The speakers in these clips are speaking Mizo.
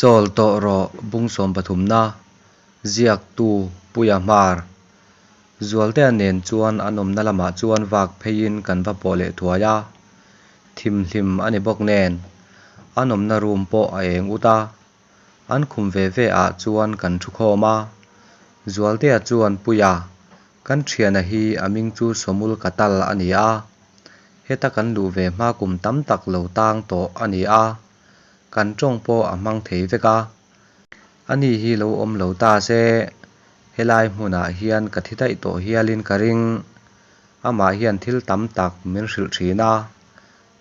Chawl tawh rawh bung sawmpathumna ziaktu Puia Hmar Zualtea nen chuan an awmna lamah chuan vak pheiin kan va pawh leh thuai a, thimhlim a ni bawk nen an awmna room pawh a eng ut a, an khum ve ve ah chuan kan thu khawm a, Zualtea chuan Puia kan thiana hi a hming chu Sawmul Katal a ni a, heta kan luh ve hma kum tam tak lo tang tawh a ni a. Kan tawng pawh a hmang thei vek a, ani hi lo awm lo ta se helai hmunah hian ka thi daih tawh hialin ka ring. Amah hian thil tam tak min hrilh thin a,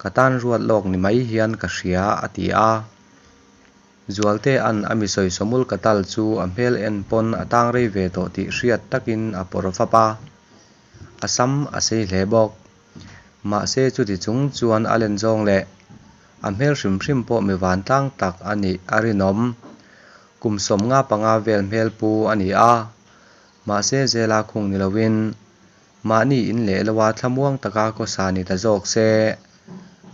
ka tan ruat lawk ni mai hian ka hria a ti a. Zualtea'n a mi sawi sawmul ka tal chu a hmel en pawn a tang rei ve tawh tih hriat takin a pawr fap a, a sam a sei hle bawk. Mahse chuti chung chuan a len zawng leh A hmel hrim hrim pawh mi vantlang tak a nih a rinawm. Kum 55 vel hmel pu a ni a, mahse zela khung ni loin mahni in leh loa thlamuang taka khawsa ni ta zawk se,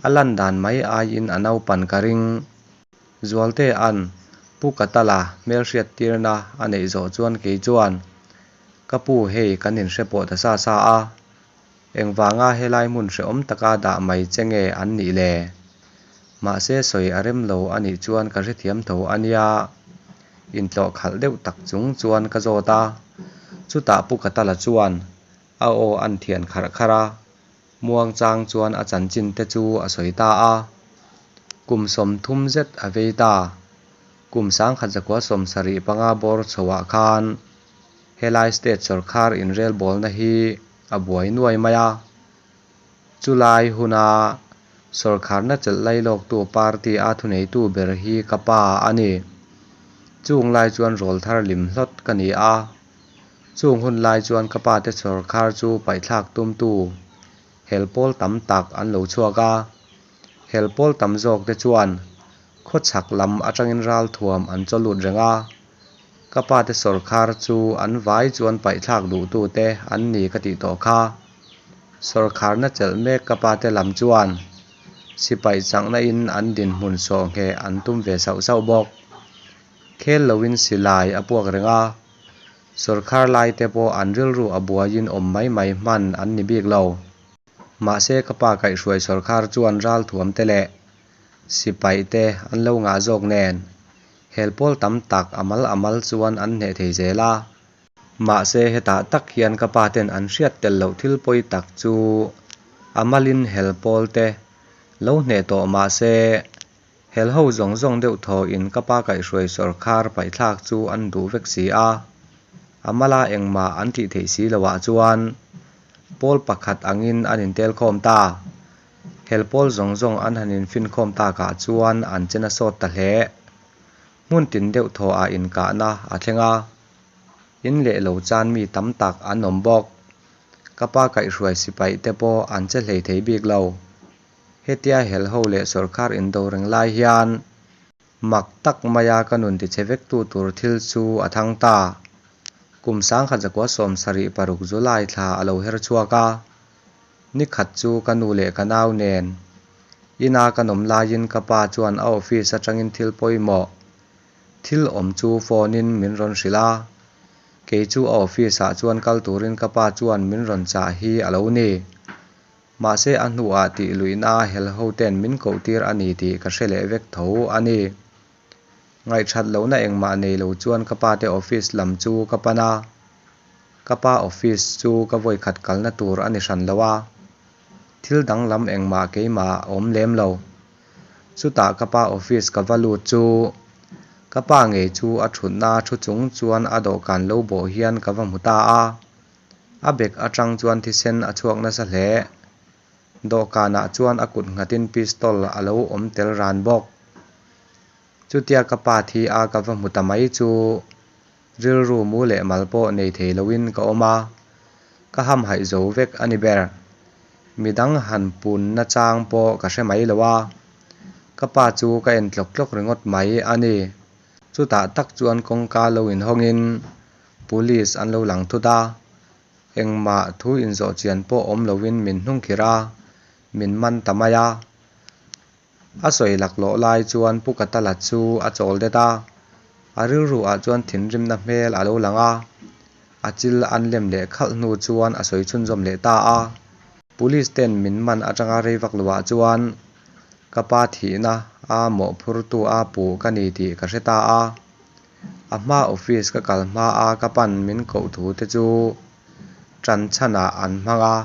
a lan dan mai aiin a naupan ka ring. Zualtea'n Pu Katala hmelhriattirna a neih zawh chuan kei chuan, Ka pu hei kan inhre pawh ta sa sa a, Engvanga helai hmun hrehawm taka dah mai che nge an nih le? Mahse sawi a rem lo a nih chuan ka hrethiam tho a nia. Intlawh khalh deuh tak chung chuan ka zawt a. Chutah Pu Katala chuan a aw an thian kharh kharh a, muangchang chuan a chanchin te chu a sawi ta a. Kum 30 zet a vei ta. Kum 1975 bawr chhoah khan helai state sawrkhar inrelbawlna hi a buai nuai mai a. Chulai huna sawrkharna chelh lailawktu party a thuneitu ber hi ka pa a ni. Chung lai chuan rawl thar lim hlawt ka ni a. Chung hun lai chuan ka pate sawrkhar chu paihthlak tumtu hel pawl tam tak an lo chhuak a. Hel pawl tam zawk te chuan khawchhak lam atangin ralthuam an chaw lut reng a. Ka pa te sawrkhar chu an vai chuan paihthlak duhtu te an ni ka tih tawh kha. Sawrkharna chelh mek ka pa te lam chuan sipai chakna in an dinhmun sawhngheh an tum ve sauh sauh bawk. Khel loin silai a puak reng a, sawrkhar lai te pawh an rilru a buaiin awm mai mai hman an ni bik lo. Mahse ka pa kaihhruai sawrkhar chuan ralthuam te leh sipai te an lo ngah zawk nen Hel pawl tam tak a mal a mal chuan an hneh thei zel a. Mahse hetah tak hian ka pa ten an hriat tel loh thil pawi tak chu a malin hel pawl te lo hneh tawh mahse hel ho zawng zawng deuh thaw in ka pa kaihhruai sawrkhar paihthlak chu an duh vek si a. A mala engmah an tih theih si loh ah chuan pawl pakhat angin an intel khawm ta. Hel pawl zawng zawng an han infinkhawm takah chuan an che na sawt ta hle. Hmun tin deuh thaw ah inkahna a thleng a, in leh lo chan mi tam tak an awm bawk. Ka pa kaihhruai sipai te pawh an che hlei thei bik lo. Hetia hel ho leh sawrkar indo reng lai hian Mak tak maia ka nun tichhe vektu tur thil chu a thang ta. Kum 1976 July thla a lo her chhuak a. Ni khat chu ka nu leh ka nau nen ina ka nawm laiin ka pa chuan a office atangin thil pawimawh thil awm chu phone in min rawn hrilh a. Kei chu a office ah chuan kal turin ka pa chuan min rawn chah hi a lo ni. Mahse a hnuah tih luihna hel ho ten min koh tir a ni tih ka hre leh vek tho a ni. Ngaihthat lohna engmah nei lo chuan ka pa te office lam chu ka pan a. Ka pa office chu ka vawikhat kalna tur a ni hran lo a. Thil danglam engmah keimah a awm lem lo. Chutah ka pa office ka va lut chu ka pa ngei chu a thutna thu chung chuan a dawhkan lo bawh hian ka va hmu ta a. A bek atang chuan thisen a chhuak nasa hle. Dawhkanah chuan a kut nghatin pistol a lo awm tel ran bawk. Chutia ka pa thi a ka va hmu ta mai chu rilru mu leh mal pawh nei thei loin ka awm a, ka hamhaih zo vek a ni ber. Midang han pun nachang pawh ka hre mai lo a, ka pa chu ka en tlawk tlawk ringawt mai a ni. Chutah tak chuan kawngka lo inhawngin Police an lo lang thut a, engmah thu inzawh chian pawh awm loin min hnung khirh a, min man ta mai a. A sawi laklawh lai chuan Pu Katala chu a chawl det a, a rilru ah chuan thinrimna hmel a lo lang a, a chil an lem leh khalh hnu chuan a sawi chhunzawm leh ta a. Police ten min man atanga rei vak loah chuan ka pa thihna a mawhphurtu a puh ka ni tih ka hre ta a. A hma office ka kal hma a ka pan min koh thu te chu tan chhanah an hmang a,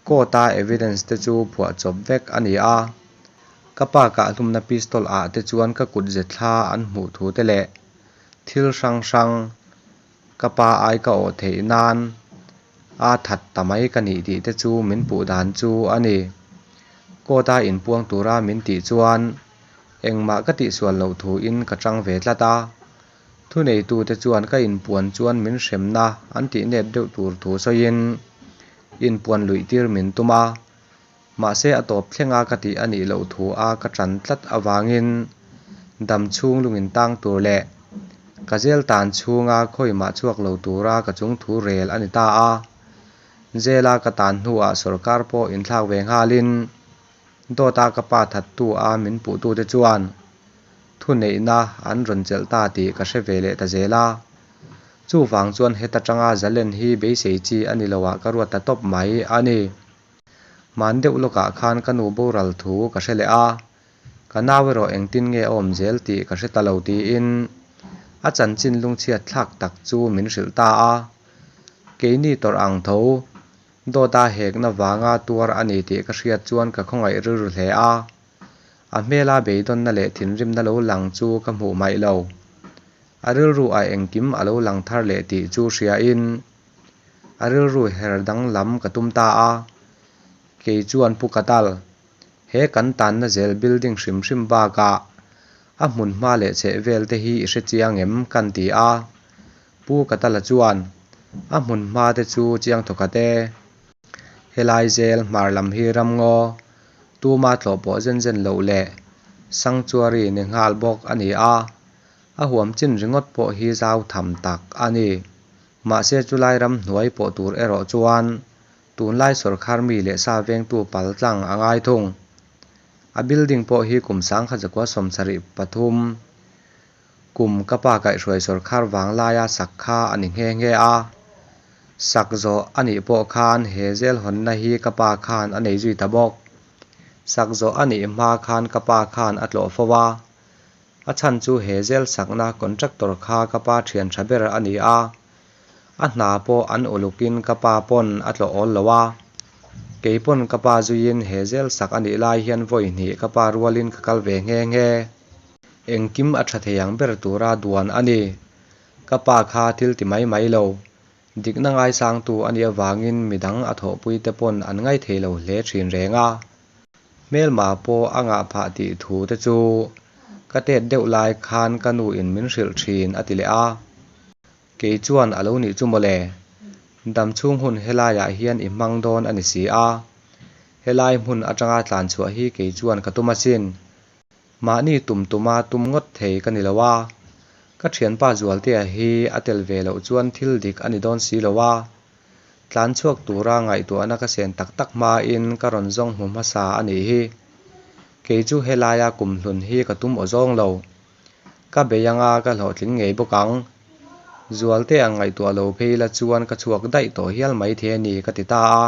court a evidence te chu phuah chawp vek a ni a. Ka pa kahhlumna pistol ah te chuan ka kut ze thla an hmuh thu te leh thil hrang hrang ka pa ai ka awh theih nan a that ta mai ka nih tih te chu min puh dan chu a ni. Court a inpuang tura min tih chuan engmah ka tihsual loh thu in ka tang ve tlat a. Thuneitute chuan ka inpuan chuan min hremna an tih nep deuh tur thu sawiin inpuan luih tir min tum a, mahse a tawp thlenga ka tih a nih loh thu a ka tan tlat avangin dam chhung lungin tang tur leh ka zel tan chhunga khawimah chhuak lo tura ka chung thu rel a ni ta a. Zela ka tan hnuah sawrkar pawh inthlak ve nghalin dawta ka pa thattu a min puhtute chuan thuneihna an rawn chelh ta tih ka hre ve leh ta zel a. Chuvang chuan heta tanga zalen hi beisei chi a ni loah ka ruat ta tawp mai a ni. Hman deuh lawkah khan ka nu boral thu ka hre leh a, ka nau erawh engtin nge a awm zel tih ka hre ta lo tiin a chanchin lungchhiat thlak tak chu min hrilh ta a. Keini tawrh ang tho dawta hekna vanga tuar a ni tih ka hriat chuan ka khawngaih rilru hle a. A hmela beidawnna leh thinrimna lo lang chu ka hmuh hmaih lo. A rilru a engkim a lo lang thar leh tih chu hriain a rilru her danglam ka tum ta a. Kei chuan Pu Katal, he kan tanna zel building hrim hrim bakah a hmunhma leh chhehvel te hi i hre chiang em? kan ti a. Pu Katala chuan, A hmunhma te chu chiang thawkhat e. Helai zel hmar lam hi ramngaw tuma tlawh pawh zen zen loh leh sanctuary ni nghal bawk a ni a, a huam chin ringawt pawh hi zau tham tak a ni. Mahse chulai ramhnuai pawh tur erawh chuan tunlai sawrkhar mi leh sa vengtu pal tlang a ngai thung. A building pawh hi kum 1973 Kum ka pa kaihhruai sawrkhar vang laia sak kha a ni nghe nghe a. Sak zawh a nih pawh khan he zel hawnna hi ka pa khan a nei zui ta bawk. Sak zawh a nih hma khan ka pa khan a tlawh fo a. A chhan chu he zel sakna contractor kha ka pa thian tha ber a ni a. A hna pawh an ulukin ka pa pawn a tlawh awl lo a. Kei pawn ka pa zuiin he zel sak a nih lai hian vawi hnih ka pa rualin ka kal ve nghe nghe. Engkim a tha thei ang ber tura duan a ni. Ka pa kha thil ti mai mai lo. Dikna ngaisangtu a nih avangin midang a thawhpui te pawn an ngaithei lo hle thin reng a. Hmelma pawh a ngah phah tih thu te chu ka tet deuh lai khan ka nu in min hrilh thin a ti leh a. Kei chuan a lo nih chu mawle. Dam chhung hun helaiah hian i hmang dawn a ni si a. Helai hmun atanga tlan chhuah hi kei chuan ka tum asin. Mahni tum tuma tum ngawt thei ka ni lo a, ka thianpa Zualtea hi a tel ve loh chuan thil dik a ni dawn si lo a, tlan chhuak tura ngaihtuahna ka sen tak tak hmain ka rawn zawng hmu hmasa a nih hi. Kei chu helaia kum hlun hi ka tum aw zawng lo. Ka bei anga ka hlawhtling ngei bawk ang. Zualtea ngaihtuah lo phei la chuan ka chhuak daih tawh hial maithei a ni ka ti ta a.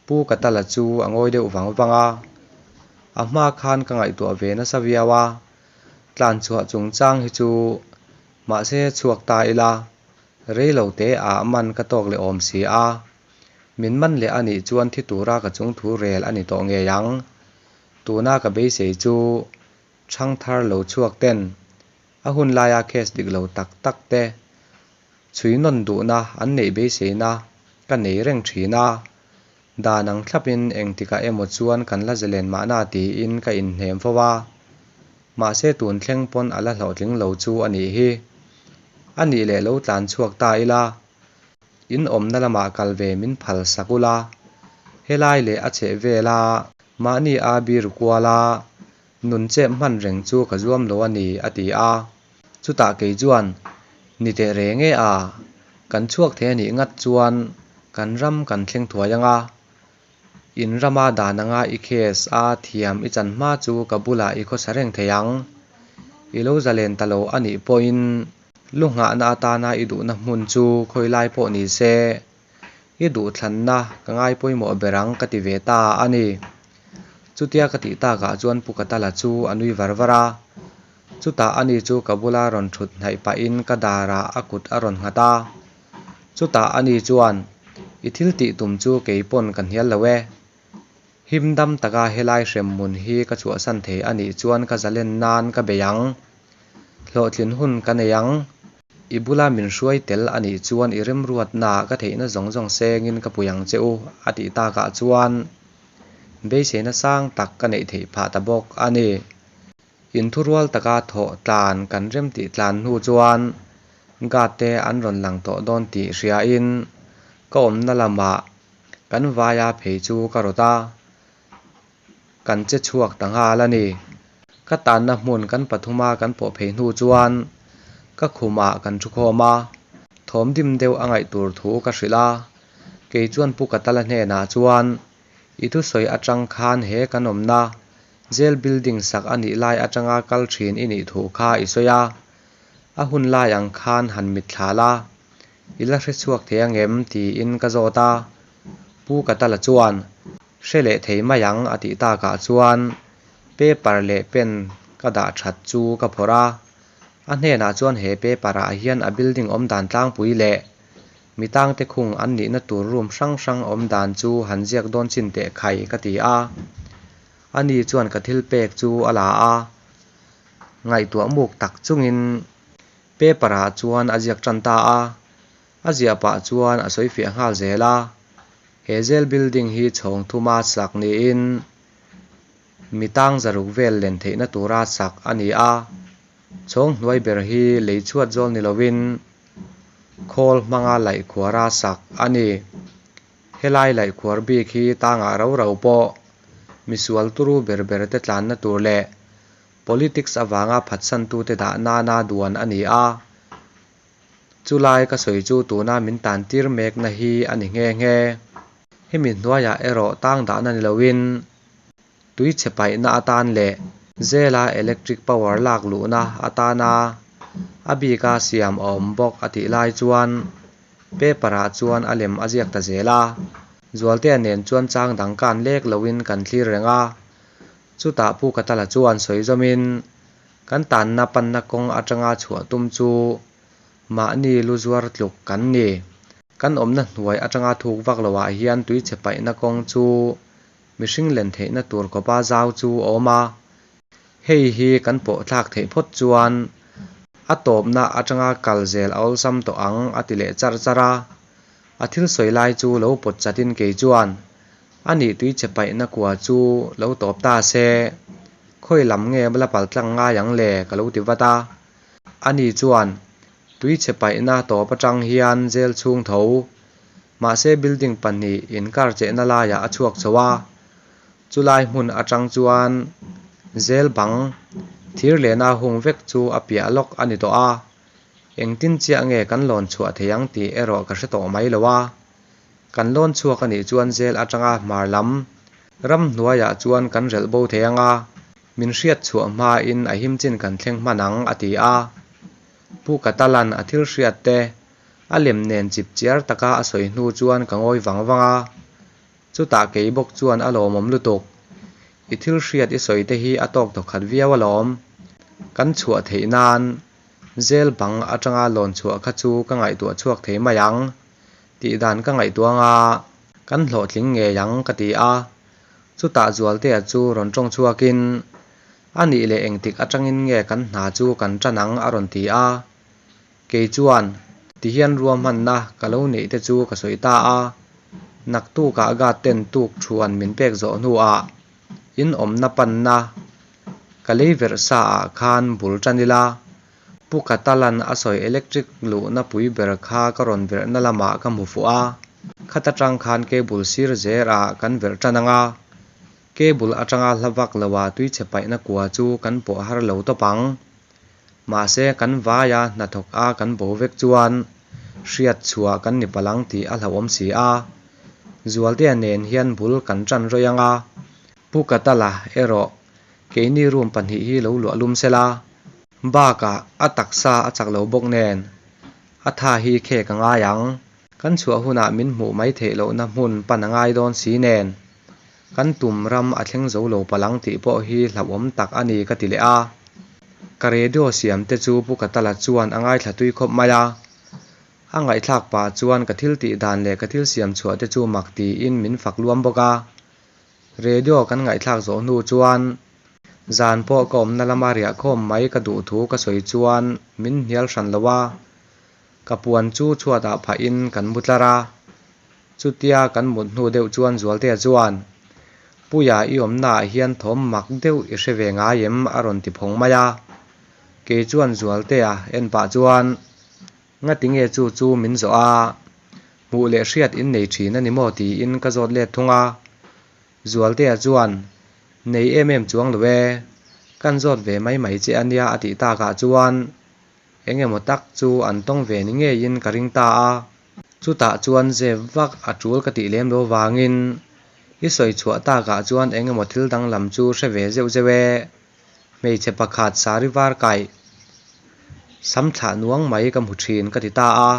Pu Katala chu a ngawi deuh vang vang a, a hma khan ka ngaihtuah ve nasa viau a, tlan chhuah chungchang hi chu mahse chhuak ta ila, rei lo te ah man ka tawk leh awm si a, min man leh a nih chuan thi tura ka chungthu rel a ni tawh ngei ang. Tuna ka beisei chu thangthar lo chhuak ten a hun laia case dik lo tak tak te Chhui nawn duhna an neih beiseina ka nei reng thin a, dan ang thlapin engtikah emaw chuan kan la zalen mahna tiin ka inhnem fo a, mahse tun thleng pawn a la hlawhtling lo chu a nih hi. A nih leh lo tlan chhuak ta ila, in awmna lamah kal ve min phal sak ula, helai leh a chheh vela mahni a bir kuala nun chep hman reng chu ka zuam lo a ni, a ti a. Chutah kei chuan, Ni teh reng e a, kan chhuak thei a nih ngat chuan kan ram kan thleng thuai ang a. In rama dan anga i case a thiam i chan hma chu ka bulah i khawsa reng thei ang. I lo zalen ta lo a nih pawhin lu nghahna atana i duhna hmun chu khawi lai pawh ni se, i duhthlanna ka ngai pawimawh ber ang ka ti ve ta a ni. Chutia ka tih takah chuan Pu Katala chu a nui var var a. Chutah ani chu ka bula rawn thut hnaih pahin ka darah a kut a rawn nghat a. Chutah ani chuan, I thil tih tum chu kei pawn ka hnial lo e. Him dam taka helai hremhmun hi ka chhuahsan thei a nih chuan ka zalen nan ka bei ang. Hlawhtlin hun ka nei ang. I bula min hruai tel a nih chuan i remruatnaah ka theihna zawng zawng sengin ka pui ang che u, a tih takah chuan beiseina sang tak ka neih theih phah ta bawk a ni. Inthurual taka thawh tlan kan remtih tlan hnu chuan guard te an rawn lang tawh dawn tih hriain ka awmna lamah kan vaia phei chu ka rawt a, kan che chhuak ta nghal a ni. Ka tanna hmun kan pathuma kan pawh phei hnu chuan ka khumah kan thu khawm a, thawm dim deuh a ngaih tur thu ka hrilh a, kei chuan Pu Katala hnenah chuan i thusawi atang khan he kan awmna Jail building sak a nih lai atanga kal thin i nih thu kha i sawi a, a hun lai ang khan han mitthla la, i la hre chhuak thei angem tiin ka zawt a, Pu Katala chuan hre leh thei mai ang a tih takah chuan paper leh pen ka dah that chu ka phawrh a, a hnenah chuan he paper ah hian a building awm dan tlangpui leh Mi tangte khung an nihna tur room hrang hrang awm dan chu han ziak dawn chin teh khai ka ti a. Ani chuan ka thil pek chu a la a, ngaihtuah muk tak chungin paper ah chuan a ziak tan ta a. A ziah pah chuan a sawi fiah nghal zel a. He jail building hi chhawng thuma sak niin mi tang zaruk vel len theihna tura sak a ni a. Chhawng hnuai ber hi lei chhuat zawl ni lovin khawl hmanga laih khuara sak a ni. Helai laih khuar bik hi tangah rau rau pawh misual turu ber ber te tlanna tur leh politics avanga phatsantute dah nana duan a ni a. Chulai ka sawi chu tuna min tan tir mekna hi a ni nghe nghe. Hemi hnuaiah erawh tang dahna ni loin Tui chhe paihna atan leh zela electric power lak luhna atana a bika siam a awm bawk a tih lai chuan paper ah chuan a lem a ziak ta zel a. Zualtea nen chuan chang dang kan lek loin kan thlir reng a. Chutah Pu Katala chuan sawi zawmin kan tanna panna kawng atanga chhuah tum chu mahni lu zuar tluk kan ni. Kan awmna hnuai atanga thuk vak loah hian tui chhe paihna kawng chu Mihring len theihna tur khawpa zau chu a awm a, hei hi kan pawh thlak theih phawt chuan a tawpna atanga kal zel a awlsam tawh ang a ti leh charh charh a. A thil sawi lai chu lo pawt chatin kei chuan a nih tui che paihna kua chu lo tawp ta se, khawi lam nge la pal tlang ngai ang le ka lo ti vat a. Ani chuan tui che paihna tawp atang hian zel chhung tho Mahse building pahnih inkar chehna laiah a chhuak chho a, chulai hmun atang chuan zel bang thir lehna hung vek chu a piah lawk a ni tawh a, engtin chiah nge kan lawn chhuah thei ang tih erawh ka hre tawh mai lo a. Kan lawn chhuak a nih chuan zel atanga hmar lam ramhnuaiah chuan kan relh bo thei ang a, min hriat chhuah hmain a him chin kan thleng hman ang a ti a. Pu Katalan a thil hriat te A lem nen chip chiar taka a sawi hnu chuan ka ngawi vang vang a, chutah kei bawk chuan a lawmawm lutuk. I thil hriat i sawi te hi a tawk thawkhat viau alawm. Kan chhuah theih nan zel bang atanga lawn chhuah kha chu ka ngaihtuah chhuak thei mai ang tih dan ka ngaihtuah anga kan hlawhtling ngei ang ka ti a. Chutah Zualtea chu rawn tawng chhuakin, A nih leh engtik atangin nge kan hna chu kan tan ang a rawn ti a. Kei chuan, Tihian ruahmanna ka lo neih te chu ka sawi ta a, naktukah guard ten tuk thuan min pek zawh hnuah in awmna panna ka lei verh sa ah khan bul tan ila, Pu Katalan a sawi electric luhna pui ber kha ka rawn verhna lamah ka hmu fuh a, khata tang khan cable sir zer ah kan verh tan anga, cable atanga hla vak loah tuichhe paihna kua chu kan pawh har lo tawp ang. Mahse, kan vaia hnathawk a kan bo vek chuan hriat chhuah kan ni palh ang tih a hlauhawm si a. Zualtea nen hian bul kan ṭan rawih ang a, Pu Katala erawh keini room pahnih hi lo luah lum sela, bakah a taksa a chak lo bawk nen a tha hi khek a ngai ang. Kan chhuah hunah min hmuh mai theih lohna hmun pan a ngai dawn si nen kan tum ram a thleng zo lo palh ang tih pawh hi hlauhawm tak a ni ka ti leh a. Ka radio siam te chu Pu Katala chuan a ngaithla tui khawp mai a. A ngaihthlak pah chuan ka thil tih dan leh ka thil siam chhuah te chu mak tiin min fak luam bawk a. Radio kan ngaihthlak zawh hnu chuan zan pawh ka awmna lama riah khawm mai ka duh thu ka sawi chuan min hnial hran lo a. Ka puan chu chhuatah phahin kan mu tlar a. Chutia kan mut hnu deuh chuan Zualtea chuan, Puia i awmnaah hian thawm mak deuh i hre ve ngai em? a rawn ti phawng mai a. Kei chuan Zualtea en pah chuan, Ngati nge chu chu min zawh a, hmuh leh hriat in nei thin a ni maw? tiin ka zawt let thung a. Zualtea chuan, Nei em em chuang lo e, kan zawt ve mai mai che a nia a tih takah chuan eng emaw tak chu an tawng ve ni ngeiin ka ring ta a. Chutah chuan zep vak a tul ka tih lem lo vangin i sawi chhuah takah chuan eng emaw thil danglam chu hre ve zeuh zeuh e. Hmeichhe pakhat sari var kaih sam thlah nuang mai ka hmu thin ka ti ta a.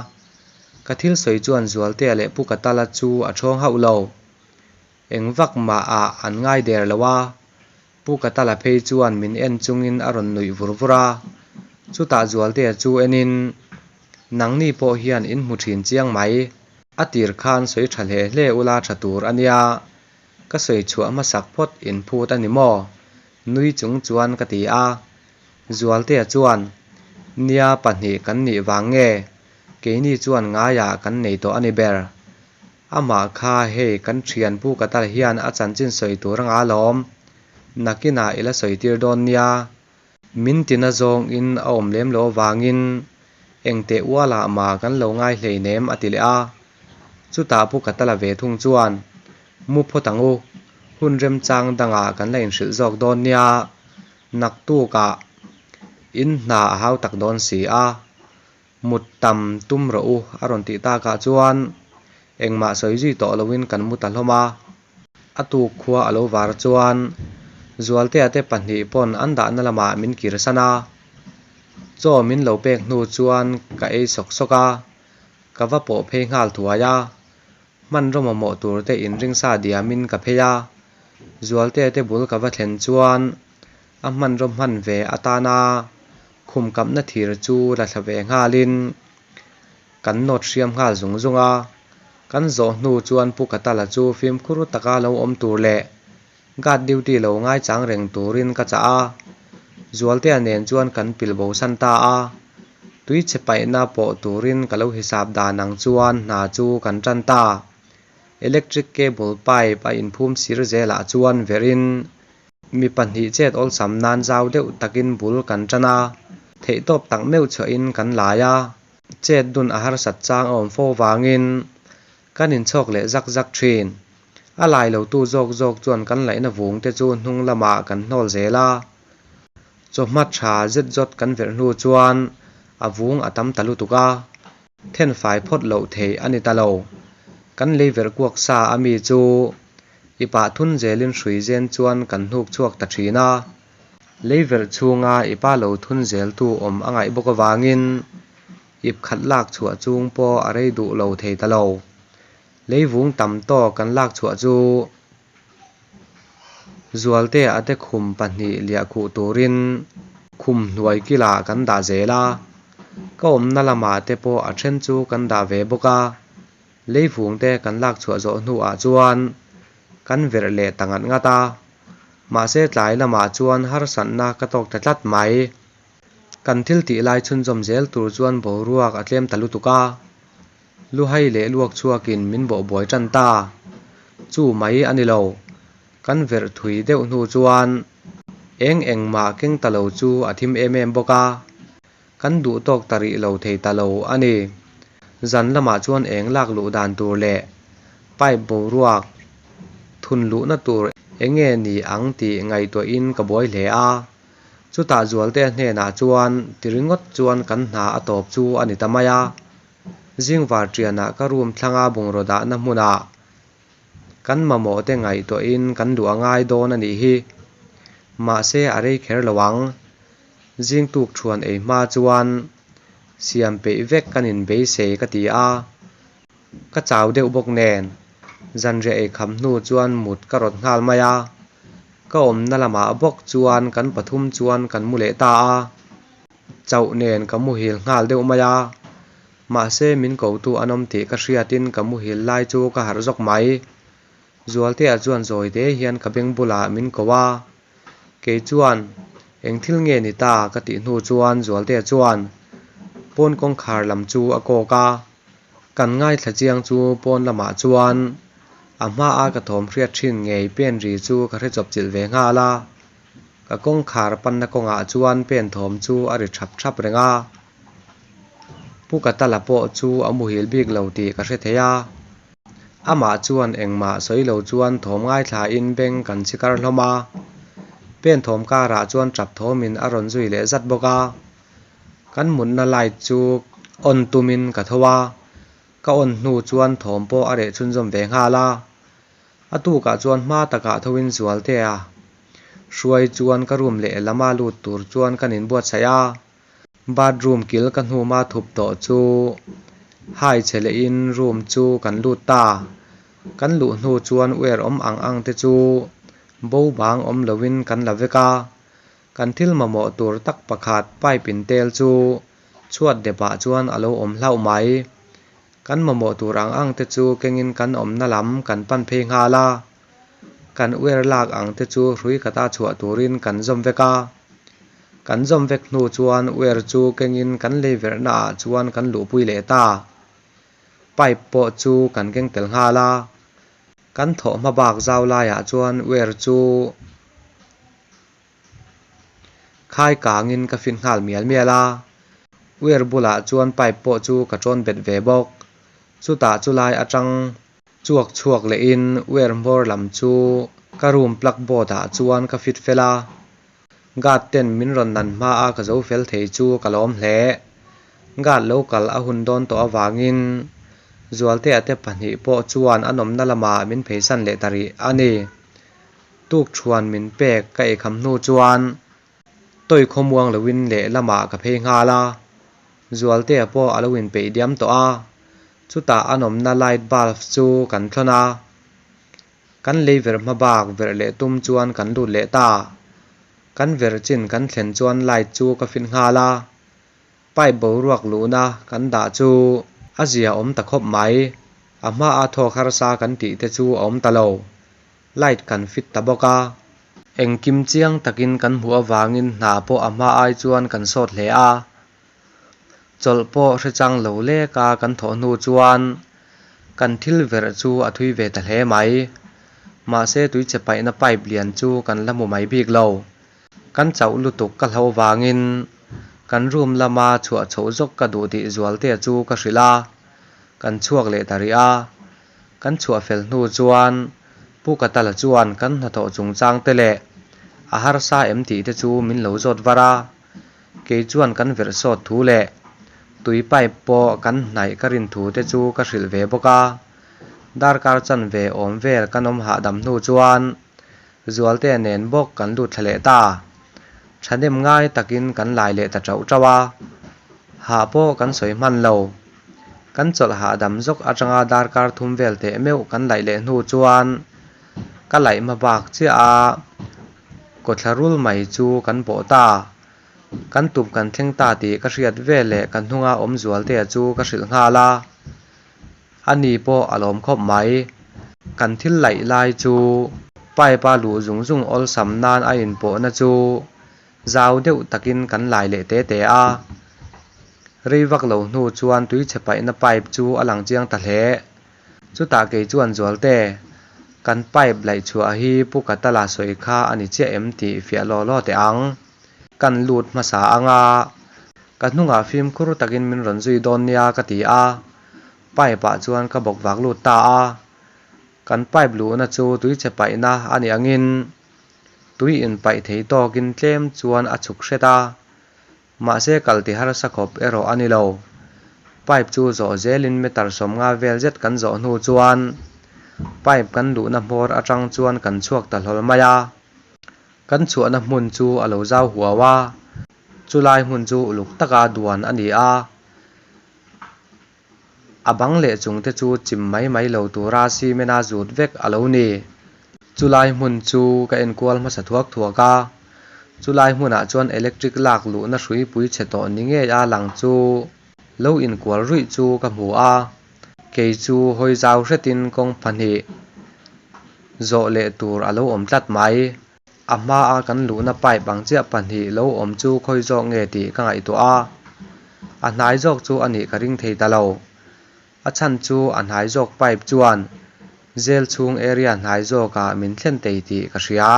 Ka thil sawi chuan Zualtea leh Pu Katala chu a thawng hauh lo. Eng vak mah ah an ngai der lo a. Pu Katala phei chuan min en chungin a rawn nuih vur vur a. Chutah Zualtea chu enin, Nangni pawh hian in hmu thin chiang mai. A tir khan sawi tha hle hle ula tha tur a nia. Ka sawi chhuah hmasak phawt in phut a ni maw? Nui chung chuan ka ti a. Zualtea chuan, Nia pahnih kan nih vang nge? Keini chuan ngaiah kan nei tawh a ni ber. Amah kha hei kan thian Pu Katal hian a chanchin sawi tur anga lawm. Nakinah i la sawi tir dawn nia. Min tina zawngin a awm lem loh avangin engteh ualah mah kan lo ngai hleinem a ti leh a. Chutah Pu Katala ve thung chuan, Mu phawt ang u, hun remchang dangah kan la inhrilh zawk dawn nia, naktukah in hna a hau tak dawn si a, mut tam tum rawh u a rawn tih takah chuan engmah sawi zui tawh loin kan mu ta hlawm a. A tuk khua a lo var chuan Zualtea te pahnih pawn an dahna lamah min kirsan a, chaw min lo pek hnu chuan ka ei sawk sawk a, ka va pawh phei nghal thuai a, hmanraw mamawh tur te inringsa diamin ka phei a, Zualtea te bul ka va thlen chuan a hmanraw hman ve atana khum kapna thir chu la thla ve nghalin kan nawt hriam nghal zung zung a, kan zawh hnu chuan Pu Katala chu fimkhur taka lo awm tur leh guard duty lo ngaichang reng turin ka chah a, Zualtea nen chuan kan pil bosan ta a, tuichhe paihna pawh turin ka lo hisap dan ang chuan hna chu kan tan ta. Electric cable pipe a inphum sir zelah chuan verhin Mi pahnih chet awlsam nan zau deuh takin bul kan tan a, theihtawp tak meuh chhuahin kan lai a, chet dun a harsat chang a awm fo vangin kan inchhawk leh zak zak thin. A lai lotu zawk zawk chuan kan laihna vung te chu hnung lamah kan hnawl zel a, chawhma tha zet zawt kan verh hnu chuan a vung a tam ta lutuk a, thenfai phawt loh theih a ni ta lo. Kan lei verh kuak sa a mi chu I pah thun zelin hrui zen chuan kan hnuk chhuak ta thin a, leiverh chhunga i pa lo thun zeltu awm a ngaih bawk avangin ip khat lak chhuah chung pawh a rei duh lo thei ta lo. Leivung tam tawk kan lak chhuah chu Zualtea a te khum pahnih liah khuh turin khum hnuai kilah kan dah zel a, ka awmna lamah te pawh a then chu kan dah ve bawk a. Leivung te kan lak chhuah zawh hnuah chuan kan verh leh ta ngat ngat a, mahse tlai lamah chuan harsatna ka tawk ta tlat mai. Kan thil tih lai chhunzawm zel tur chuan boruak a tlem ta lutuk a, luhai leh luak chhuakin min bawhbuai tan ta. Chu mai a ni lo, kan verh thui deuh hnu chuan eng engmah keng ta lo chu a thim em em bawk a. Kan duh tawk ta rih lo thei ta lo a ni. Zan lamah chuan eng lak luh dan tur leh pipe boruak thun luhna tur eng nge ni ang tih ngaihtuahin ka buai hle a. Chutah Zualtea hnenah chuan ti ringawt chuan kan hna a tawp chu a ni ta mai a. Zingvar ṭianah ka room thlanga bungraw dahna hmunah. Kan mamawh te ngaihtuahin kan luh a ngai dawn a nih hi. Mahse a rei kher lo ang. Zing tuk thuan ei hma chuan siam peih vek kan inbeisei ka ti a. Ka chau deuh bawk nen, zanriah ei kham hnu chuan mut ka rawt nghal mai a. Ka awmna lamah bawk chuan kan pathum chuan kan mu leh ta a. Chauh nen ka muhil nghal deuh mai a. Mahse min kotu an awm tih ka hriatin ka muhil lai chu ka harh zawk mai. Zualtea chuan zawi te hian ka beng bulah min ko a. Kei chuan, Eng thil nge ni ta? ka tih hnu chuan Zualtea chuan pawn kawngkhar lam chu a kawk a. Kan ngaithla chiang chu pawn lamah chuan a hmaa ka thawm hriat thin ngei pen ri chu ka hre chawp chilh ve nghal a. Ka kawngkhar panna kawngah chuan pen thawm chu a ri thap thap reng a. Pu Katala pawh chu a muhil bik lo tih ka hre thei a. Amah chuan engmah sawi lo chuan thawm ngaithlain beng kan chhi kar hlawm a. Pen thawm karah chuan tap thawmin a rawn zui leh zat bawk a. Kan mutna light chu on tumin ka tho a, ka on hnu chuan thawm pawh a reh chhunzawm ve nghal a. A tukah chuan hma takah thoin Zualtea hruai chuan ka room lehlam a lut tur chuan kan inbuatsaih a. Bathroom kil ka hnuma thup tawh chu hai che lehin room chu kan lut ta. Kan luh hnu chuan uer awm ang ang te chu bo bang awm loin kan la vek a. Kan thil mamawh tur tak pakhat pipe in tel chu chhuat depah chuan a lo awm hlauh mai. Kan mamawh tur ang ang te chu kengin kan awmna lam kan pan phei nghal a. Kan uer lak ang te chu hrui khata chhuah turin kan zawm vek a. Kan zawm vek hnu chuan uer chu kengin kan lei verhna ah chuan kan luhpui leh ta. Pipe pawh chu kan keng tel nghal a. Kan thawh hma bak zau laiah chuan uer chu Khai kangin ka fit nghal mial mial a, uer bulah chuan pipe pawh chu ka tawn bet ve bawk. Chutah chulai atang chuak chhuak lehin uer hmawr lam chu ka room plug board ah chuan ka fit fel a. Guard ten min rawn nan hma a ka zo fel thei chu ka lawm hle. Guard lo kal a hun dawn tawh avangin Zualtea te pahnih pawh chuan a nawmna lamah min pheisan leh ta rih a ni. Tukṭhuan min pek ka eikham hnu chuan tawi khawmuang loin lehlamah ka phei nghal a, Zualtea pawh a lo inpeih diam tawh a, chutah a nawmna light bulb chu kan thlawn a, kan lei verh hma bak verh leh tum chuan kan lut leh ta. Kan verh chin kan thlen chuan light chu ka fit nghal a, Pipe boruak luhna kan dah chu a zia awm ta khawp mai. A hmaa thawk harsa kan tih te chu a awm ta lo. Light kan fit ta bawk a. Engkim chiang takin kan hmuh avangin hna pawh a hma ai chuan kan sawt hle a. Chawlh pawh hre chang lo lek a kan thawh hnu chuan kan thil verh chu a thui ve ta hle mai. Mahse tuichhe paihna pipe lian chu kan la hmu mai bik lo. Kan chauh lutuk ka hlauh vangin kan room lama chhuah chhoh zawk ka duh tih Zualtea chu ka hrilh a, kan chhuak leh ta rih a. Kan chhuah fel hnu chuan Pu Katala chuan kan hnathawh chungchang te leh a harsa em tih te chu min lo zawt var a, kei chuan kan verh sawt thu leh tui pipe pawh kan hnaih ka rin thu te chu ka hrilh ve bawk a. Darkar chanve awm vel kan awm hahdam hnu chuan Zualtea nen bawk kan lut thla leh ta. Thahnem ngai takin kan lai leh ta tauh tauh a. Hah pawh kan sawi hman lo. Kan chawlh hahdam zawk atanga darkar thum vel teh meuh kan laih leh hnu chuan ka laih hma bak chiah a, kawthla rul mai chu kan bawh ta. Kan tum kan thleng ta tih ka hriat veleh ka hnunga awm Zualtea chu ka hrilh nghal a. A ni pawh a lawm khawp mai. Kan thil laih lai chu pipe a luh zung zung awlsam nan a inpawhna chu zau deuh takin kan lai leh te te a. Rei vak lo hnu chuan tuichhe paihna pipe chu a lang chiang ta hle. Chutah kei chuan Zualte, kan pipe laih chhuah hi Pu Katala sawi kha a ni chiah em tih fiah law law teh ang. Kan lut hmasa anga ka hnungah fimkhur takin min rawn zui dawn nia ka ti a. Pipe ah chuan ka bawk vak lut ta a, kan pipe luhna chu tuichhe paihna a nih angin tui inpaih thei tawkin tlem chuan a chhuk hret a, mahse kal ti harsa khawp erawh a ni lo. Pipe chu zawh zelin meter 50 vel zet kan zawh hnu chuan Pipe kan luhna hmawr atang chuan kan chhuak ta hlawl mai a. Kan chhuahna hmun chu a lo zau huau a, chulai hmun chu uluk taka duan a ni a. A bang leh chung te chu chim mai mai lo tura cement a zut vek a lo ni. Chulai hmun chu ka enkual hmasa thuak thuak a, chulai hmunah chuan electric lak luhna hruipui chhe tawh ni ngei a lang chu lo inkual ruih chu ka hmu a. Kei chu hawi zau hretin kawng pahnih zawh leh tur a lo awm tlat mai. A hmaa kan luhna pipe ang chiah pahnih lo awm chu khawi zawk nge tih ka ngaihtuah a, a hnai zawk chu a nih ka ring thei ta lo. A chhan chu a hnai zawk pipe chuan jail chhung area hnai zawkah min thlen thei tih ka hria.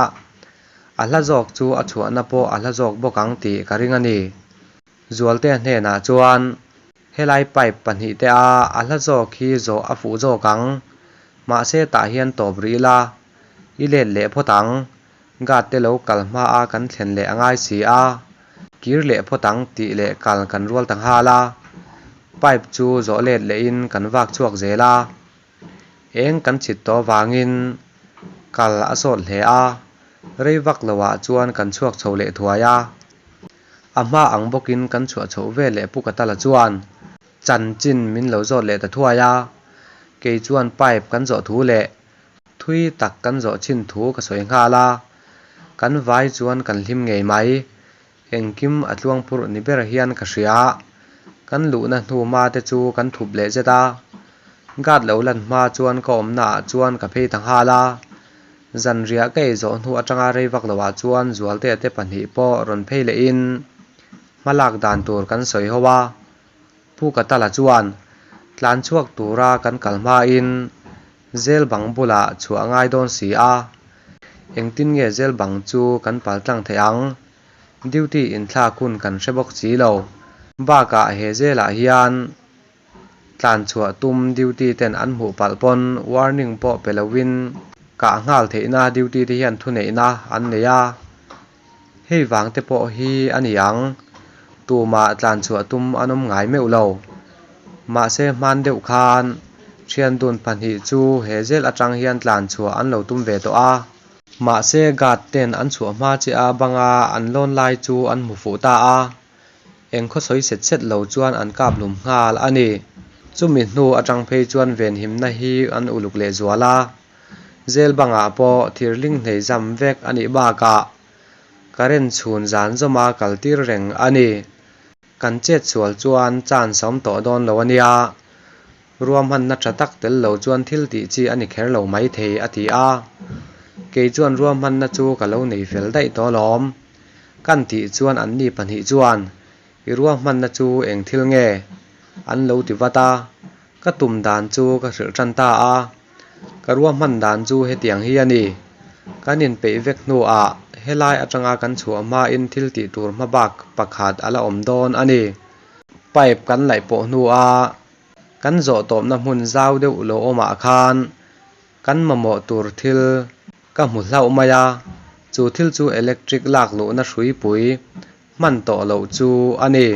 A hla zawk chu a chhuahna pawh a hla zawk bawk ang tih ka ring a ni. Zualtea hnenah chuan helai pipe pahnih te a a hla zawk hi zawh a fuh zawk ang. Mahse tah hian tawp rih ila, i let leh phawt ang. Guard te lo kal hma a kan thlen leh a ngai si a, kir leh phawt ang tih leh kal kan rual ta nghal a. Pipe chu zawh let lehin kan vak chhuak zel a. Eng kan chhit tawh avangin kal a sawt hle a, rei vak loah chuan kan chhuak chho leh thuai a. A hma ang bawkin kan chhuah chhoh ve leh Pu Katala chuan chanchin min lo zawt leh ta thuai a, kei chuan pipe kan zawh thu leh thui tak kan zawh chin thu ka sawi nghal a, kan vai chuan kan hlim ngei mai, engkim a tluang phurh ni ber hian ka hria, kan luhna hnu hma te chu kan thup leh zet a, guard lo lan hma chuan ka awmna ah chuan ka phei ta nghal a. Zanriah ka ei zawh hnu atanga rei vak loah chuan Zualtea te pahnih pawh rawn phei lehin hma lak dan tur kan sawi ho a. Pu Katala chuan tlan chhuak tura kan kal hmain zel bang bulah chhuah ngai dawn si a, engtin nge zel bang chu kan pal tlang theih ang? Duty inthlak hun kan hre bawk si lo. Bakah he zelah hian Tlan chhuah tum duty ten an hmuh palh pawn warning pawh pe loin kah nghal theihna duty te hian thuneihna an nei a, hei vang te pawh hi a ni ang. Tumah tlan chhuah tum an awm ngai meuh lo. Mahse hman deuh khan thian dun pahnih chu he zel atang hian tlan chhuah an lo tum ve tawh a. Mahse guard ten an chhuah hma chiah a banga an lawn lai chu an hmu fuh ta a. Eng khaw sawi set set lo chuan an kap hlum nghal a ni. Chumi hnu atang phei chuan venhimna hi an uluk leh zual a. Zel bangah pawh thirling hnei zam vek a nih bakah current chhun zan zawma kal tir reng a ni. Kan chet sual chuan chance a awm tawh dawn lo a nia. Ruahmanna tha tak tel lo chuan thil tih chi a ni kher lo mai thei a ti a. Kei chuan ruahmanna chu ka lo nei fel daih tawh alawm. Kan tih chuan anni pahnih chuan, I ruahmanna chu eng thil nge? an lo ti vat a. Ka tum dan chu ka hrilh tan ta a. Ka ruahman dan chu hetiang hi a ni. Kan inpeih vek hnuah helai atanga kan chhuah hmain thil tih tur hma bak pakhat a la awm dawn a ni. Pipe kan laih pawh hnua kan zawh tawpna hmun zau deuh lo awmah khan kan mamawh tur thil ka hmu hlauh mai a, chu thil chu electric lak luhna hruipui hman tawh loh chu a ni.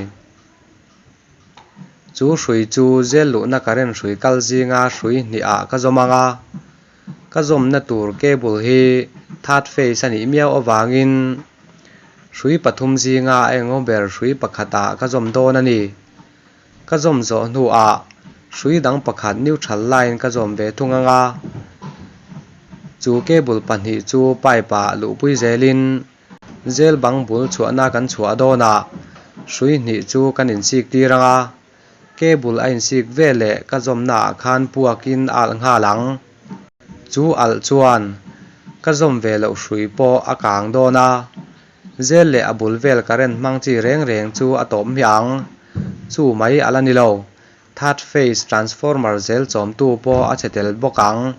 Chu hrui chu zel luhna current hrui kal zinga hrui hnihah ka zawm ang a, ka zawmna tur cable hi third phase a nih miau avangin hrui pathum zinga a engaw ber hrui pakhatah ka zawm dawn a ni. Ka zawm zawh hnuah hrui dang pakhat neutral line ka zawm ve thung ang a, chu cable pahnih chu pipe ah luhpui zelin zel bang bul chhuahna kan chhuah dawnah hrui hnih chu kan insik tir ang a, cable a insik veleh ka zawmna ah khan puakin a alh nghal ang. Chu alh chuan ka zawm ve loh hrui pawh a kang dawn a, Zel leh a bul vel current hmang chi reng reng chu a tawp hmiah ang. Chu mai a la ni lo. Third phase transformer zel chawmtu pawh a chhe tel bawk ang.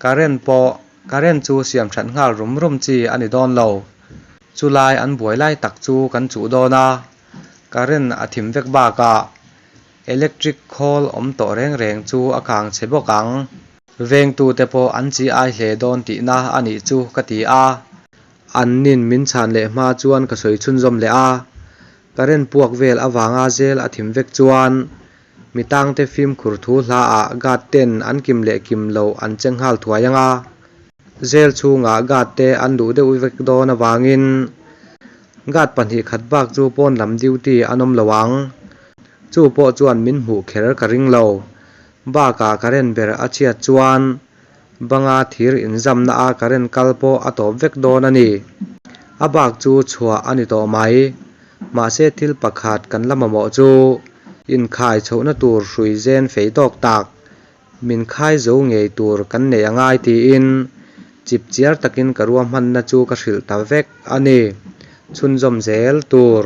Current pawh current chu siam that nghal rum rum chi a ni dawn lo. Chulai an buai lai tak chu kan chuh dawn a. Current a thim vek bakah electric khawl awm tawh reng reng chu a kang chhe bawk ang. Vengtute pawh an chi ai hle dawn tihna a nih chu ka ti a. An nin min chhan leh hma chuan ka sawi chhunzawm leh a, current puak vel avanga zel a thim vek chuan Mi tangte fimkhur thu hla ah guard ten an kim leh kim loh an che nghal thuai anga, Jail chhungah guard te an luh deuh vek dawn avangin guard 2 khat bak chu pawn lam duty an awm lo ang. Chu pawh chuan min hmuh kher ka ring lo. Bakah current ber a chhiat chuan banga thir inzamna a current kal pawh a tawp vek dawn a ni. A bak chu chhuah a ni tawh mai. Mahse thil pakhat kan la mamawh chu inkhai chhohna tur hrui zen fei tawk tak min khai zo ngei tur kan neih a ngai tiin chipchiar takin ka ruahmanna chu ka hrilh ta vek a ni. Chhunzawm zel tur.